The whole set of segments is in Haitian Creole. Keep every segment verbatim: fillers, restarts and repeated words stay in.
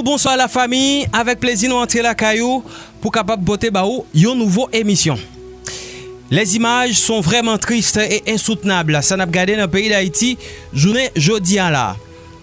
Bonswa la fami, avèk plezi nou antre lakay ou pou kapab pote ba ou yon nouvo emisyon. Les images sont vraiment tristes et insoutenables. Sa n ap gade nan peyi Dayiti jounen jodi a la.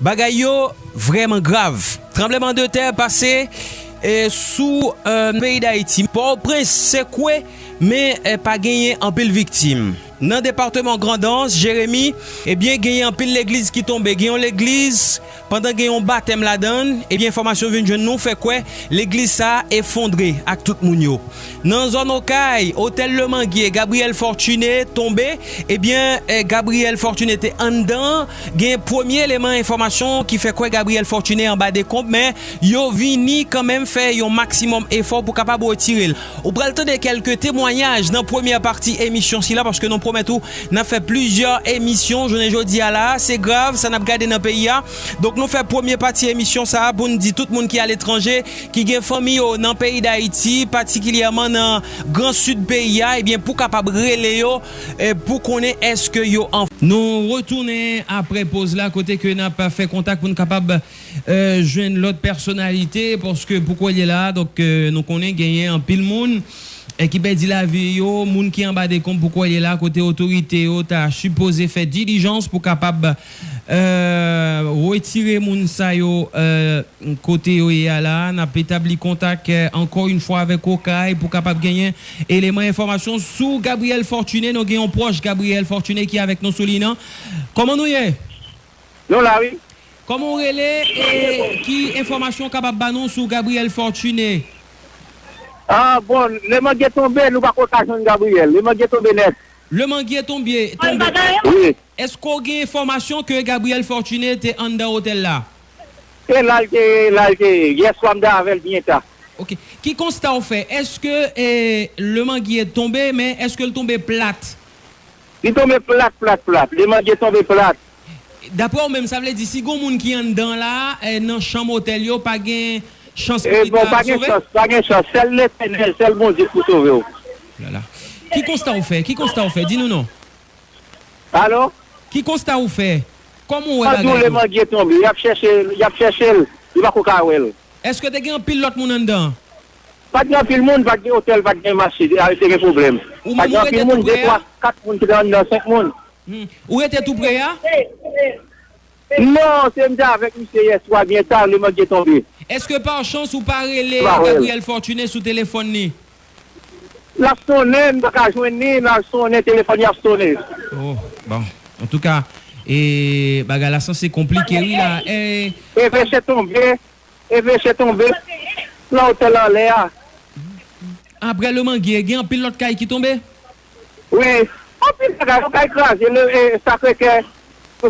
Bagay yo vrèman grav. Tranbleman de tè pase e, sou e, peyi Dayiti. Pòtoprens sekwe, men e, pa genyen anpil viktim. Nan depatman Grandans, Jeremi, ebyen, genyen anpil legliz ki tonbe. Gen yon legliz, pandan gen yon batèm ladan l, ebyen, enfòmasyon vin jwenn nou fè kwè legliz sa a efondre ak tout moun yo. Nan zòn Okay, otèl Le Manguier, Gabriel Fortuné tonbe. Ebyen, e, Gabriel Fortuné te anndan. Gen premye eleman enfòmasyon ki fè kwè Gabriel Fortuné anba dekonb, men yo vini kanmenm fè yon maksimòm efò pou kapab retire l. Ou pral tande kèlke temwayaj nan premyè pati emisyon sila, paske nou pwomèt ou n ap fè plizyè emisyon jounen jodi a la. Se grav sa n ap gade nan peyi a. Donk, nou fè premye pati emisyon sa a pou n di tout moun ki aletranje, ki gen fanmi yo nan peyi Dayiti, patikilyèman nan Gran Sid peyi a, ebyen, pou kapab rele yo, e, pou konnen èske yo an. Nou retounen apre poz la, kote ke n ap fè kontak pou n kapab e, jwenn lòt pèsonalite, paske pou kounye la, donk, e, nou konnen genyen anpil moun, e, ki pèdi lavi yo, moun ki anba dekonb pou kounye la, kote otorite yo ta sipoze fè dilijans pou kapab, e, retire moun sa yo, e, kote yo ye a la. N ap etabli kontak, e, ankò yon fwa avèk Okay pou kapab genyen eleman enfòmasyon sou Gabriel Fortuné. Nou gen yon pwòch Gabriel Fortuné ki avèk nou sou liy nan. Kòman nou ye? Nou la, wi. Kòman w rele e ki enfòmasyon w kapab ba nou sou Gabriel Fortuné? Ah, bon, Le Manguier tonbe, nou pako ka jwenn Gabriel. Le Manguier tonbe nèt. Le Manguier tonbe, tonbe. Wi. Èske w gen enfòmasyon ke Gabriel Fortuné te anndan otèl la? E la l te ye, la l te ye. Yè swa m te avè l byen ta. Ok. Ki konsta w fè? Èske e, Le Manguier tonbe, men èske l tonbe plat? Li tonbe plat, plat, plat. Le Manguier tonbe plat. Daprè w menm, sa vle di si gon moun ki anndan la, e, nan chanm otèl yo, pa gen chans pou li ta sove? E bon, pa gen chans, pa gen chans. Sèl Letènèl, sèl Bondye pou sove w. Lala. Ki konsta w fè? Ki konsta w fè? Di nou non. Alo? Ki konsta w fè? Kòman w wè bagay yo? An di w Le Manguier tonbe, y ap chèche l, y ap chèche l, yo pako ka wè l. Èske te gen anpil lòt moun anndan? Pa t gen anpil moun, pa t gen otèl, pa t gen mache, a, te gen pwoblèm. Ou menm ou rete tou pre a? Pa t gen anpil moun, de, twa, kat moun ki te anndan, senk moun. Hmm. Ou rete tou pre a? Non, se m te avèk misye yè swa, byen ta, Le Manguier tonbe. Èske pa chans ou pa rele Gabriel Fortuné sou telefòn li? L ap sonnen, m pa ka jwenn li, l ap sonnen, telefòn li ap sonnen. Oh, bon. Antouka, e, bagay la sanse konplike, wi, la. E, Eveshe tonbe, Eveshe tonbe, nan otèl anlè a. Apre Le Manguier, gen anpil lòt kay ki tonbe? Wi, anpil bagay, yon kay kraze, le, e, Sacré-Cœur,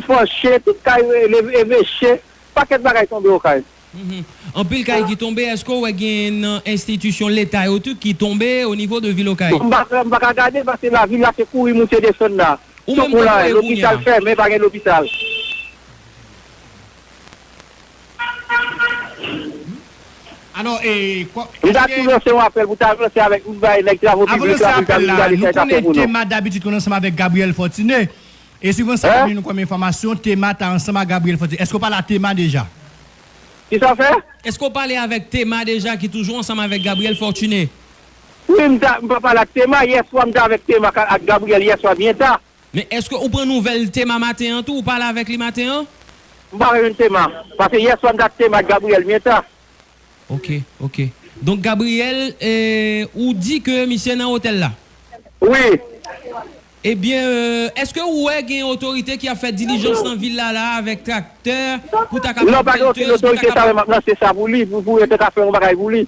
Fanche, tout kay, e, le, Eveshe, pakèt bagay tonbe Okay. Mhm. Anpil kay ki tonbe, èske w wè gen nan enstitisyon leta yo tou ki tonbe o nivo de vil Okay? M pa, m pa ka gade, paske lavil la se kouri moute desann la. Ou menm, kote w ye kounye a? Lopital fèmen, pa gen lopital. Alò, e, kwa-, M ta tou lanse yon apèl pou ta lanse avèk, pou bay nèg travo piblik la, pou ta vin gade sa y ap fè pou nou. Avan lanse apèl la, nou konnen Tema dabitid konn ansanm avèk Gabriel Fortuné. E si w wè sa k vini nou kòm enfòmasyon, Tema ta ansanm ak Gabriel Fortuné. Èske w pale ak Tema deja? Kisa w fè? Èske w pale avèk Tema deja ki toujou ansanm avèk Gabriel Fortuné? Wi, m ta, m pa pale ak Tema. Yè swa, m te avèk Tema ak, ak Gabriel yè swa byen ta. Men èske ou pran nouvèl Tema maten an tou? Ou pale avèk li maten an? M pa jwenn Tema. Paske yè swa, m te ak Tema ak Gabriel byen ta. Ok, ok. Donk, Gabriel, e, ou di ke misye nan otèl la? Wi. Ebyen, e, èske ou wè gen otorite ki ap fè dilijans nan vil la, la, avèk traktè, pou ta kapab... Non, pa gen okenn otorite, sa m ap lanse sa pou li, pou, pou yo te ka fè yon bagay pou li.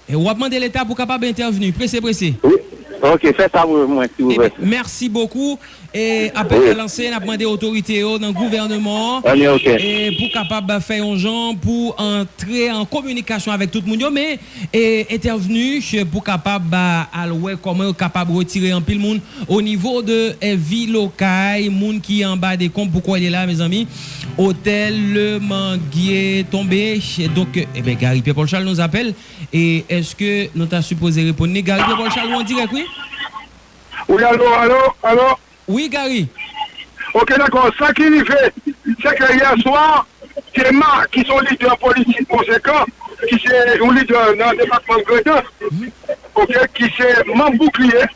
E w ap mande leta pou kapab entèvni, prese, prese. Wi. Ok, fè sa pou mwen, silvouplè. Ebyen, mèsi bokou. E apèl la lanse, n ap mande otorite yo nan gouvènman an, e pou kapab fè yon jan pou antre an kominikasyon avèk tout moun yo, men, e, entèvni pou kapab, a, al wè kòman yo kapab retire anpil moun o nivo de, e, vil Okay, moun ki anba dekonb pou kwè ye la, mezanmi. Otèl Le Manguier tonbe. Donk, e ben, Gary Pierre Paul Charles nous appelle. E èske nou ta sipoze reponn li? Gary Pierre Paul Charles, ou an dirèk, wi? Wi, alo, alo, alo. Wi, Gary. Ok, dakò. Sa ki rive, se ke yè swa, Tema, ki se yon lidè politik konsekan, ki se yon lidè nan depatman Grandans, oke, ki se manm Boukliye,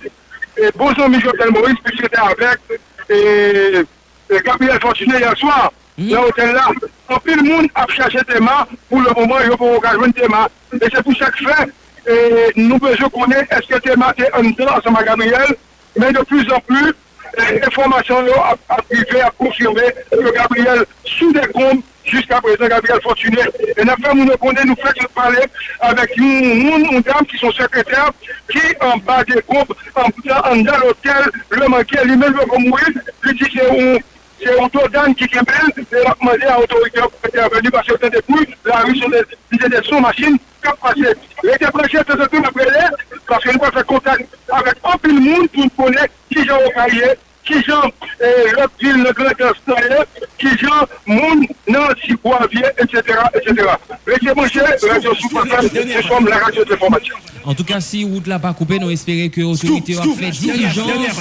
e bon zanmi Jovenel Moïse, misye te avèk e, e Gabriel Fortuné yè swa nan otèl la. Anpil moun ap chache Tema, pou le moman, yo poko ka jwenn Tema. E se pou sa k fè, e, nou bezwen konnen èske Tema te anndan ansanm ak Gabriel, men de plus en plus, e, enfòmasyon yo ap, ap rive, ap konfime ke Gabriel sou dekonb, jiska prezan, Gabriel Fortuné. E n ap fè moun yo konnen, nou fèk pale avèk yon moun, yon dam ki se yon sekretè, ki anba dekonb, anndan, anndan lotèl Lemankyè, li menm poko mouri, li di se yon, se yon dodàn ki kenbe l, e l ap mande a otorite yo pou entèveni, paske yo tande bri lari, se te, li te de son machin k ap pase. Rete branche, tanzantan n ap rele, paske nou pral fè kontak avèk anpil moun pou n konnen kijan Okay ye, kijan, e, lòt vil nan Grandans nan ye, kijan moun nan Tigwav ye, etsetera, etsetera. Rete branche, Radyo Scoop F M, nous sommes la radio de l'information. Antouka, si wout la pa koupe, nou espere ke otorite yo ap fè dilijans.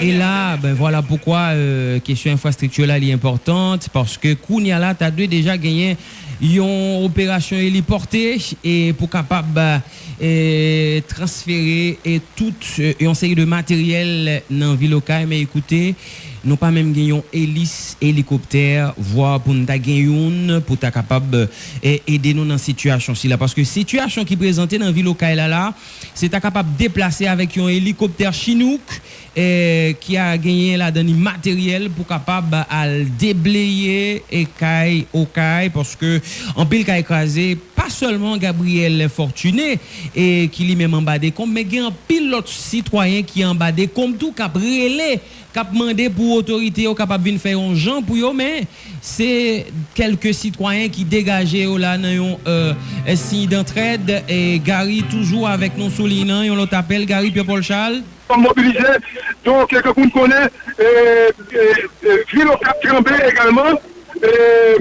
E la, ben, vwala poukwa, euh, kesyon enfrastrikti la, li enpòtan, paske kounye a la, ta dwe deja genyen yon operasyon elipòte, e pou kapab, e, transfere, e, tout, e, yon seri de materyèl nan vil Okay. Men ekoute, nou pa menm gen yon elis elikoptè, vwa pou n ta gen youn pou ta kapab, e, ede nou nan sitiyasyon sila. Paske sitiyasyon ki prezante nan vil Okay la, la, se ta kapab deplase avèk yon elikoptè Chinook, e, ki a genyen ladan li materyèl pou kapab al debleye, e, kay Okay, paske anpil kay kraze, pa sèlman Gabriel Fortuné, e, ki li menm anba dekonb, men gen anpil lòt sitwayen ki anba dekonb tou, k ap rele, k ap mande pou otorite yo kapab vin fè yon jan pou yo, men se kèlke sitwayen ki degaje yo la nan yon, euh, siy dantrèd. E Gary toujou avèk nou sou liy nan, yon lòt apèl, Gary Pierre Paul Charles. Mobilize, donk, ke pou n konnen, e, e, e, vil Okap tranble egalman, e,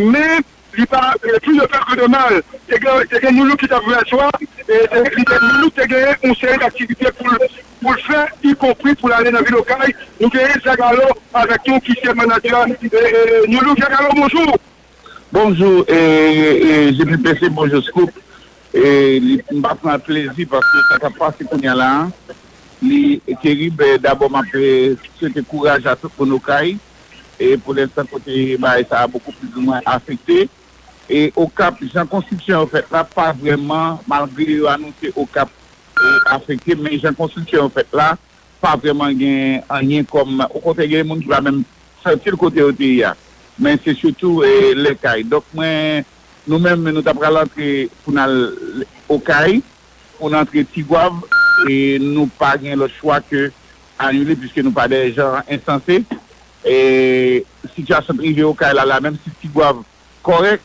men li pa, e, plus de peur que de mal. Te gen, te gen New Look ki t ap jwe aswè, e, te gen lidè New Look te gen yon seri d aktivite pou l, pou l fè, ikonpri pou l ale nan vil Okay. Nou genyen Zagalo avèk nou ki se manadjè, e, e, New Look. Zagalo, bonjou. Bonjou, e, e, J P P C, bonjou, Scoop. E, li, m pa pran plezi paske sa k ap pase kounye a la a, li terib. E, dabò, m ap, e, swete kouraj a tout moun Okay. E, pou lenstan, kote bagay sa a bokou plis ou mwen afekte. E, Okap, jan konstriksyon yo fèt la, pa vrèman, malgre yo anonse Okap, e, afekte, men jan konstriksyon yo fèt la, pa vrèman gen anyen kòm, okontrè, gen moun ki pa menm santi l kote yo te ye a. Men se sitou, e, lè kay. Donk, mwen, nou menm, nou ta pral antre pou n al Okay, pou n antre Tigwav, e nou pa gen lòt chwa ke anile, piske nou pa dè jan ensanse. E sitiyasyon k rive Okay la, la, menm si Tigwav kòrèk,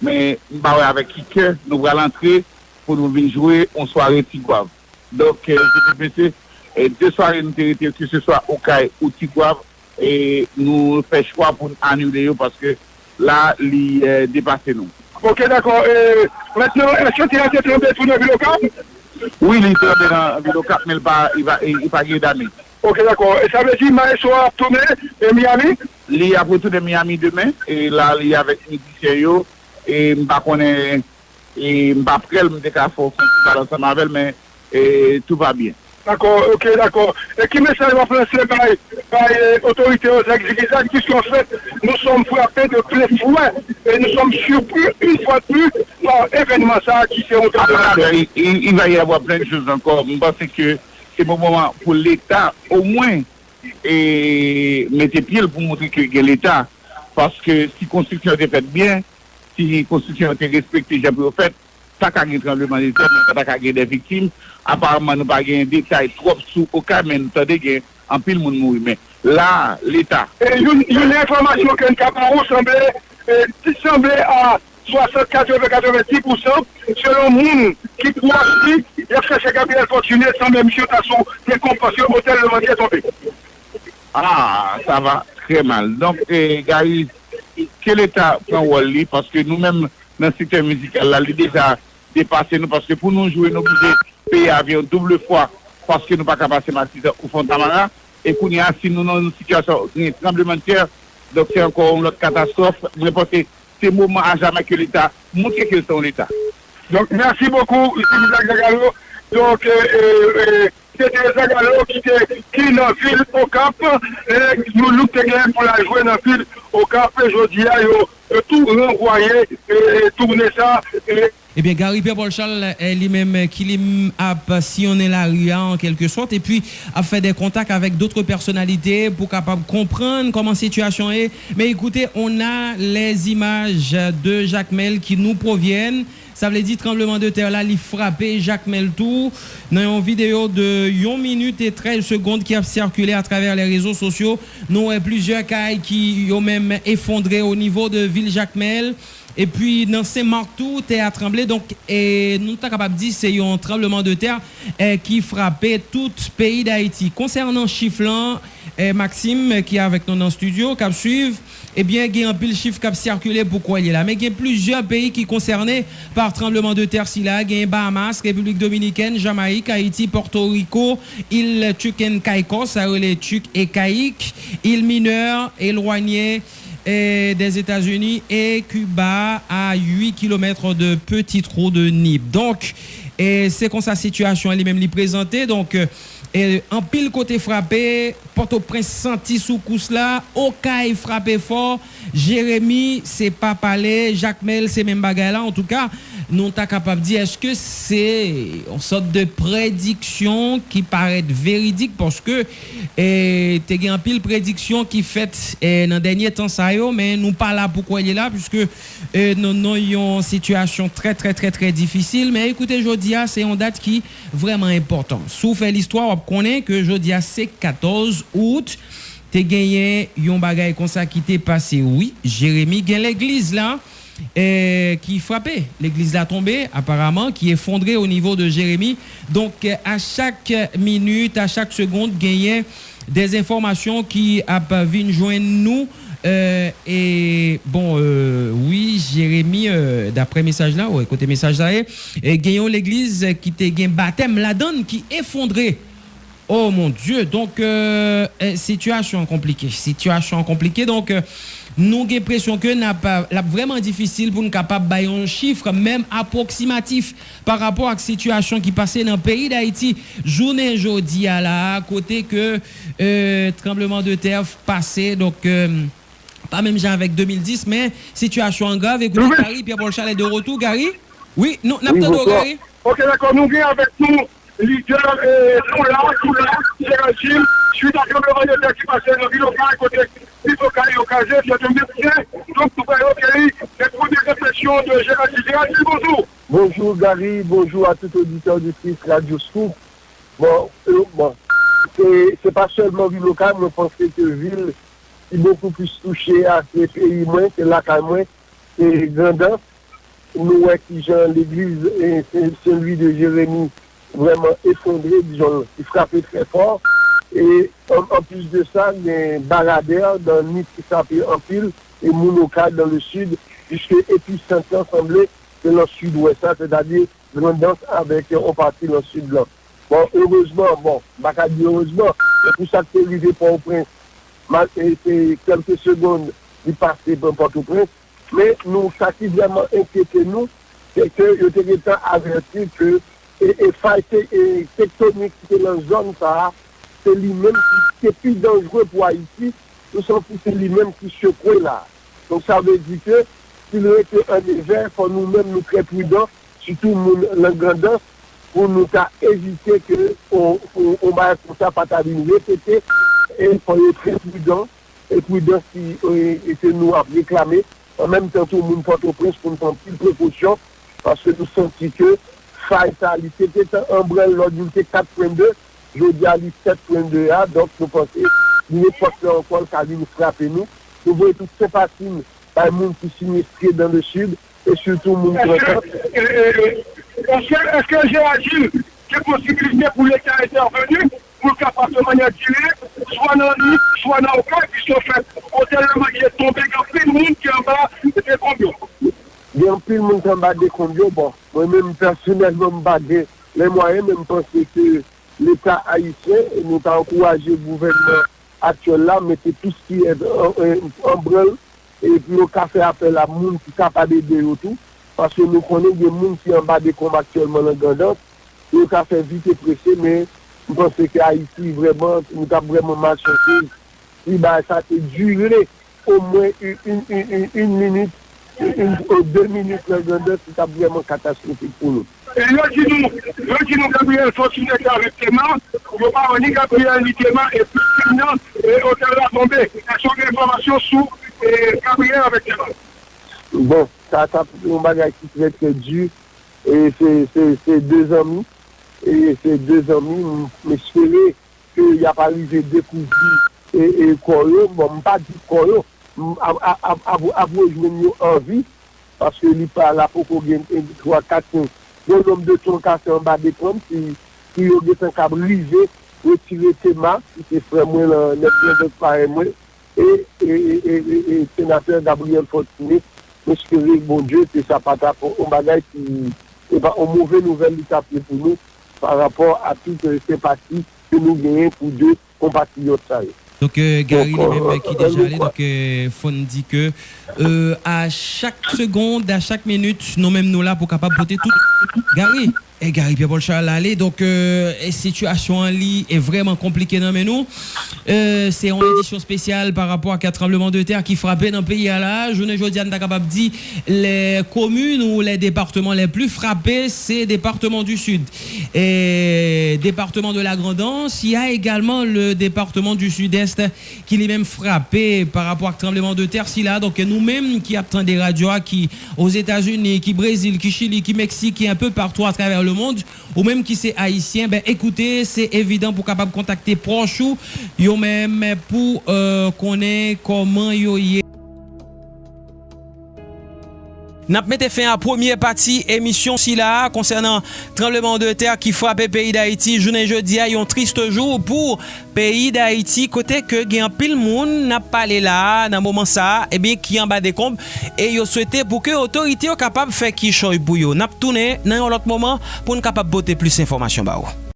men m pa wè avèk ki kè nou pral antre pou nou vin jwe yon sware Tigwav. Donk, e, se te pete, e, de sware nou te rete, ke se swa Okay ou Tigwav, e nou fè chwa pou n anile yo paske la, li, e, depase nou. Ok, dakò. E, mentnan, èske tè a te tranble tou nan vil Okap? Wi, li tranble nan vil Okap, men li pa, li pa, li, li pa gen dame. Ok, dakò. E sa vle di, maestro a ap tounen, e, Miami? Li ap retounen Miami demen, e la, li avèk mizisyen yo, e m pa konnen, e m pa prè l, m te ka fè yon ti pale ansanm avè l, men, e, tout va bien. Dakò, ok, dakò. E ki mesaj w ap lanse bay, bay, e, otorite yo, zak zigizag, puisque en fait, nous sommes frappés de plein fouet et nous sommes surpris une fois de plus par événement sa a ki se yon tranblemanntè. Il, il, il va y avoir plein de choses encore. M panse ke se bon moman pou Leta, omwen, e mete pye l pou montre ke gen Leta. Paske si konstriksyon te fèt byen, si konstriksyon te respekte jan pou yo fèt, pa ka gen tranblemanntè, men pa ta ka gen de viktim. Aparamman, nou pa gen detay twòp sou Okay, men nou tande gen anpil moun mouri. Men la, Leta. E youn, youn nan enfòmasyon ke n ka ba ou, sanble, e, sanble a swasant, katreven, katrevendiz pousan, selon moun ki pwòch li, y ap chèche Gabriel Fortuné, sanble misye ta sou dekonb paske otèl Lemandyè tonbe. Ah, ça va très mal. Donk, e, Gary, ke Leta pran wòl li, paske nou menm, nan sektè mizikal la, li deja depase nou, paske pou nou jwe, nou oblije peye avyon doub fwa, paske nou pa ka pase Matisan ou Fontamara. E kounye a, si nou nan yon sitiyasyon gen tranblemanntè, donk se ankò yon lòt katastwòf. Mwen panse Se moman a jamè ke Leta montre ke l se yon Leta. Donk, mèsi bokou, Teresa Zagallo. Donk, e, e, e, se Teresa Zagallo ki te, ki nan vil Okap, e, Loulouk te genyen pou l al jwe nan vil Okap, e, jodi a, yo, yo tou ranvwaye, e, e, toune sa, e, Ebyen, Gary Pierre Paul Charles, eh, li menm, eh, ki li m ap siyonnen lari a, an kèlke sòt, epi ap fè de kontak avèk dotre pèsonalite pou kapab konprann kòman sitiyasyon ye. Mais écoutez, on a les images de Jakmèl ki nou pwovyèn. Sa vle di tranbleman de tè la, li frape Jakmèl tou. Nan yon videyo de yon minit e trèz segond ki ap sikile atravè les réseaux sociaux, nou wè plizyè kay ki yo menm efondre o nivo de vil Jakmèl. Epi nan Sen Mak tou, tè a tranble. Donk, e, nou ta kapab di se yon tranbleman de tè, e, ki frape tout peyi Dayiti. Konsènan chif lan, e, Maxime, ki avèk nou nan estidyo, k ap swiv, ebyen, gen anpil chif k ap sikile pou kwè l ye la. Men gen plizyè peyi ki konsène pa tranbleman de tè sila. Gen Bahamas, Repiblik Dominikèn, Jamayik, Ayiti, Pòtoriko, Il Turk and Caicos, sa yo rele Turk e Kayik, Il Minè, elwanye, eh, des États-Unis et Cuba à huit kilomètres de Petit Trou de Nip. Donk, eh, se konsa sitiyasyon an li menm li prezante. Donk, eh, anpil kote frape, Pòtoprens santi soukous la, Okay frape fò, Jeremi, se pa pale, Jakmèl, se menm bagay la. Antouka, nou ta kapab di, èske se yon sòt de prediksyon ki parèt veridik? Paske, e, te gen anpil prediksyon ki fèt, e, nan dènye tan sa yo, men nou pa la pou kwè l ye la, piske, e, nou nan yon sitiyasyon trè, trè, trè, trè difisil. Men ekoute, jodi a, se yon dat ki vrèman enpòtan. Si w fè listwa, w ap konnen ke jodi a, se katòz out, te genyen yon bagay konsa ki te pase. Wi, Jeremi, gen legliz la, eh, ki frape. Legliz la tonbe, aparaman, ki efondre o nivo de Jeremi. Donk, eh, a chak minit, a chak segond, genyen des enfòmasyon ki ap vin jwenn nou. Eh, e, bon, eh, wi, Jeremi, eh, daprè mesaj la, wè, kote mesaj la ye, eh, gen yon legliz ki te gen batèm ladann ki efondre. Oh mon Dieu! Donk, eh, eh, sitiyasyon an konplike. Sitiyasyon an konplike. Donk, eh, nou gen enpresyon ke n ap, l ap vrèman difisil pou n kapab bay yon chif, menm apwoksimatif, pa rapò ak sitiyasyon ki pase nan peyi Dayiti jounen jodi a la a, kote ke, eh, tranbleman de tè pase. Donk, eh, pa menm jan avèk de mil dis, men sitiyasyon an grav. Ekoute, Gary, Pierre Paul Charles de retour. Gary? Wi, nou, n ap tande w, Gary. Ok, dakò. Nou gen avèk nou lidè, eh, nou la, nou la, Gérald Gilles, swit a tranbleman de tè ki pase nan vil Okay, kote plis Okay yo kraze, se yon mesye, donk, nou pa yo keyi, les premières impressions de Gérald Gilles. Gérald Gilles, bonjour. Bonjour, Gary, bonjour à tout auditeur auditrice Radio Scoop. Bon, euh, bon, se, se pa sèlman vil Okay, mwen panse ke vil ki bokou plis touche a, se peyi mwen, se lakay mwen, se Grandans. Nou wè kijan legliz, eh, Sen, Sen Lwi de Jeremi vrèman efondre, dijon, li frape trè fò. E an, anplis de sa, gen Baradè dan Nip ki frape anpil, e moun Okay dan le sid, piske episant lan sanble se lan sidwès la, sètadi Grandans avèk yon pati lan sid lan. Bon, erezman, bon, m pa ka di erezman, men pou sa k te rive Pòtoprens, mal, e se kèlke segonn li pase pran Pòtoprens, men nou, sa ki vrèman enkyete nou, se ke yo te gentan avèti ke, e, e fay te, e tektonik ki te nan zòn sa a, se li menm ki te pi danjere pou Ayiti, nou santi se li menm ki sekwe la. Donk, sa vle di ke si l rete an evè, fò nou menm nou trè pridan, sitou moun nan Grandans, pou nou ta evite ke on, on, on bagay konsa pa ta vin repete, e fò yo trè pridan, e pridans ki, e, e ke nou ap reklame. An menm tan tou, moun Pòtoprens pou n pran pil prekosyon, paske nou santi ke fay sa, li te gentan an branl lòt jou, li te kat pwen de, jodi a, li sèt pwen de a, donk, nou panse, li nenpòt lè ankò, l ka vin frape nou. Nou voye tout senpati n bay moun ki sinistre dan le sid, e sitou moun Grandans. Èske, èske Gérald Gilles gen posibilite pou Leta entèveni pou l kapab de manyè dirèk, swa nan Nip, swa nan Okay, piske anfèt, otèl Lamadye tonbe, gen anpil moun ki anba dekonb yo? Gen anpil moun ki anba dekonb yo. Bon, mwen menm pèsonèlman, m pa gen lè mwayen, men m panse ke Leta ayisyen, e nou ta ankouraje gouvènman aktyèl la mete tou sa ki an, an, an branl e pou yo ka fè apèl a moun ki kapab ede yo tou, paske nou konnen gen moun ki anba dekonb aktyèlman nan Grandans, pou yo ka fè vit e prese, men m panse ke Ayiti vrèman, nou t ap vrèman malchanceux si bagay sa te dire omwen yon, yon, yon, yon, yon minit, yon, yon, de minit nan Grandans, li t ap vrèman katastwofik pou nou. E yo di nou, yo di nou Gabriel Fortuné te avèk Tema, yo pa wè ni Gabriel ni Tema, e pi nan, e otèl la tonbe. Èske w gen enfòmasyon sou, e, Gabriel avèk Tema? Bon, sa, sa se yon bagay ki trè, trè di. E se, se, se de zanmi. E se de zanmi. M, m espere ke y ap arive dekouvri, e, e, kò yo. Bon, m pa di kò yo. M ap, ap, ap, ap, ap rejwenn yo an vi, paske li pa la poko gen, e, twa, kat, senk. Yon nonb de twa ka fè anba dekonb, si, si yo gentan kab rive retire Tema, ki se frè mwen lan, nèg Grandans parèy mwen, e, e, e, e, e, e senatè Gabriel Fortuné, m espere Bondye ke sa pa t ap yon bagay ki, e pa yon move nouvèl li t ap ye pou nou, pa rapò a tout, e, senpati ke nou genyen pou de konpatriyòt sa yo. Donk, euh, Gary li menm, euh, ki deja ale, donk, euh, fò n di ke, euh, a chak segond, a chak minit, nou menm nou la pou kapab pote tout. Gary, e Gary Pierre Paul Charles ale, donk, euh, e sitiyasyon an li e vrèman konplike nan men nou. Euh, se yon edisyon espesyal pa rapò ak tranbleman de tè ki frape nan peyi a la. Jounen jodi a, n ta kapab di, les communes ou les départements les plus frappés, c'est département du Sud. Et département de la Grand'Anse, il y a également le département du Sud-Est ki li menm frape pa rapò ak tranbleman de tè sila. Donk, nou menm ki ap tande radyo a, ki Ozetazini, ki Brezil, ki Chili, ki Meksik, ki un peu partout à travers le monde, ou menm ki se Ayisyen, ben, ekoute, se evidan pou kapab kontakte pwòch ou, yo menm pou, euh, konnen kòman yo ye. N ap mete fen a premye pati emisyon sila a konsènan tranbleman de tè ki frape peyi Dayiti. Jounen jodi a, yon tris jou pou peyi Dayiti, kote ke gen anpil moun n ap pale la a, nan moman sa a, ebyen, ki anba dekonb, e yo swete pou ke otorite yo kapab fè kichòy pou yo. N ap tounen nan yon lòt moman pou n kapab pote plis enfòmasyon ba ou.